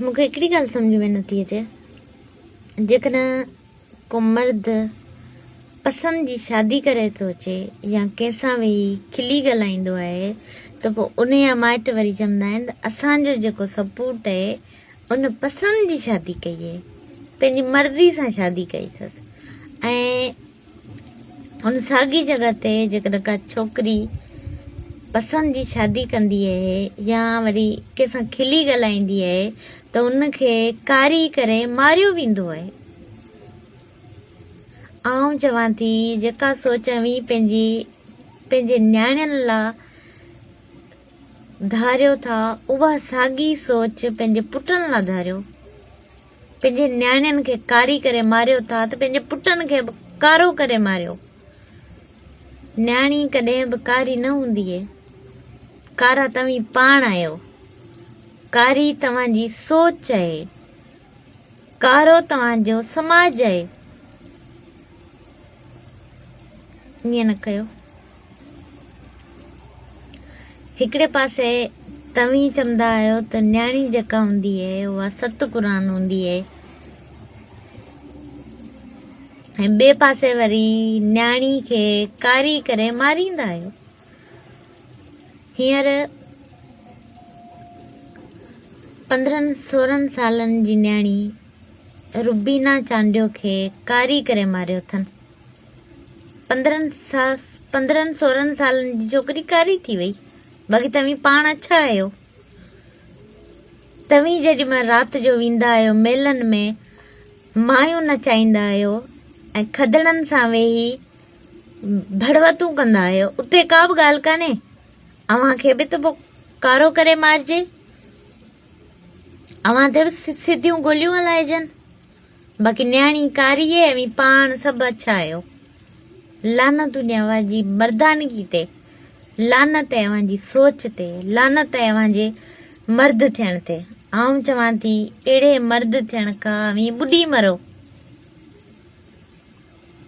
مون کي هڪڙي ڳالهه سمجهه ۾ نٿي اچي، جيڪڏهن ڪو مرد پسند جي شادي ڪري ٿو اچي يا ڪنهن سان ويهي کلي ڳالهائيندو آهي ته پوء ان جا مائٽ وري چوندا آهن ته اسان جو جيڪو سپوٽ آهي ان پسند جي شادي ڪئي آهي، پنهنجي مرضي سان شادي ڪئي اٿس ۽ ان ساڳي جڳهه تي جيڪڏهن ڪا ڇوڪري پسند جي شادي ڪندي آهي يا وري ڪنهن سان کلي ڳالهائيندي آهي ته ان کي ڪاري ڪري ماريو ويندو آهي. آئون چوان ٿي جيڪا سوچ اوهين پنهنجي پنهنجي نياڻين لا ڌاريو ٿا اها ساڳي سوچ پنهنجي پٽن لا ڌاريو. پنهنجي نياڻين کي ڪاري ڪري ماريو ٿا ته پنهنجي پٽن کي به ڪارو ڪري ماريو. نياڻي ڪڏهن به ڪاري نه هوندي اهي. ڪارا توهين پاڻ آهيو. ڪاري توهان جي سوچ اهي. ڪارو توهان جو سماج اهي. ائين نه ڪيو. هڪڙي پاسي توهين چوندا آهيو ته نياڻي جيڪا هوندي اهي اها ست قرآن هوندي اهي ۽ ٻئي پاسي وري نياڻي کي ڪاري ڪري ماريندا آهيو. هينئر 15 16 سالن جي نياڻي روبينا چانڊيو کي ڪاري ڪري ماريو اٿن. 15 16 سالن جي ڇوڪري ڪاري ٿي وئي. باقي توهين پاڻ اڇا آهيو. توهين جيڏي مهل رات جو ويندا آهيو ميلن ۾ مايون نچائيندا آهيو ۽ کدڙن سان ويهي ڀڙوتون ڪندا آهيو اتي ڪا به ڳالهه ڪانهي. اوهان کي به ته پوء ڪارو ڪري مارجي. اوهان تي به سڌيون گوليون هلائجن. باقي نياڻي ڪاري اهي اوهين پاڻ سڀ اڇا آهيو. لعنت هجي اوهان جي مردانگي تي. لعنت آهي اوهان جي سوچ تي. لعنت آهي اوهان جي مرد ٿيڻ تي. آئون چوان ٿي اهڙي مرد ٿيڻ کان اوهين ٻڏي مرو.